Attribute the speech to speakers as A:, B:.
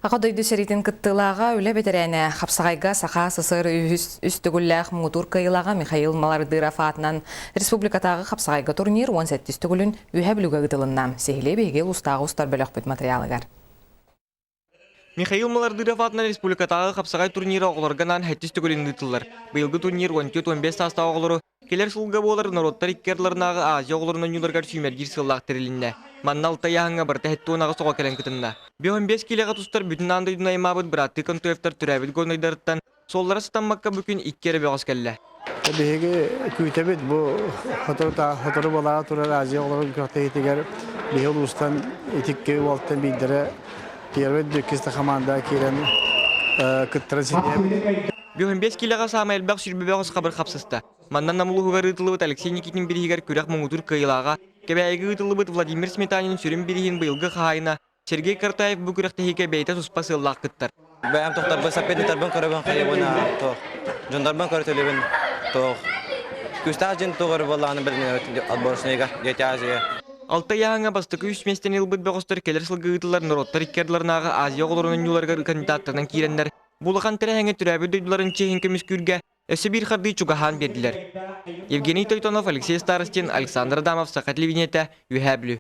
A: Аҕа дойду сэриитин кыттыылааҕа, үлэ бэтэрээнэ, хапсаҕайга Саха ССР үһүс үс төгүллээх муҥутуур кыайыылааҕа Михаил Малардыров аатынан республикатааҕы хапсаҕайга турнир 17 төгүлүн Үөһээ Бүлүүгэ ыытылынна. Сиһилии биһиги улуустааҕы устар бөлөхпүт матырыйаалыгар.
B: Михаил Малардыров аатынан республикатааҕы хапсаҕай турнира оҕолорго анаан сэттис төгүлүн ыытыллар. Быйылгы турнир 14-15 саастаах оҕолору Кэлэр сылга буолар норуоттар икки ардыларынааҕы Азия оҕолорун оонньууларыгар сүүмэрдиир сыаллаах тэрилиннэ. Манна алта ыйааһыҥҥа барыта 78 оҕо кэлэн кытынна. 55 киилэҕэ тустар бүтүн аан дойдуну аймаабыт бырааттыы Контоевтар төрөөбүт горнайдарыттан суоллара сатаммакка бу күн икки эрэ бөҕөс кэллэ.
C: Биһиги күүтэбит бу сотору сотору буолаары турар Азия оҕолорун күрэхтэһиитигэр биһи улуустан итикки уолтан биирдэрэ первый иккис да хамаандаҕа киирэн кыттарын ситиһэбит.
B: 55 киилэҕэ саамай элбэх сүүрбэ хабыр хапсыста. Манна Нам улууһугар ыытыллыбыт Алексей Никитин бирииһигэр күрэх муҥутуур кыайыылааҕа, Кэбээйигэ ыытыллыбыт Владимир Сметанин сүрүн бирииһин быйылгы хаһаайына Сергей Картаев бу күрэхтэһиигэ бэйэтэ туспа сыаллаах кыттар.
D: Бэйэм тохторбун, саппыйдарбын көрөбүн, хайабын, туох, дьоннорбун көрөтөлүбүн, туох, күүстээх дьин туох эрэ буоллаҕына билинэбит отборочнайга, Дети Азия.
B: Алта ыйааһыҥҥа бастакы үс миэстэни ылбыт бөҕөстөр кэлэр сылга ыытыллар норуоттар икки ардыларынааҕы Азия оҕолорун оонньууларыгар кандидаттарынан киирэннэр, Бу улахан тэрээһиҥҥэ төрөөбүт дойдуларын чиэһин көмүскүүргэ өссө биир хардыы чугаһаан биэрдилэр. Евгений Тойтонов, Алексей Старостин, Александр Адамов, Саха телевидениетэ, Үөһээ Бүлүү.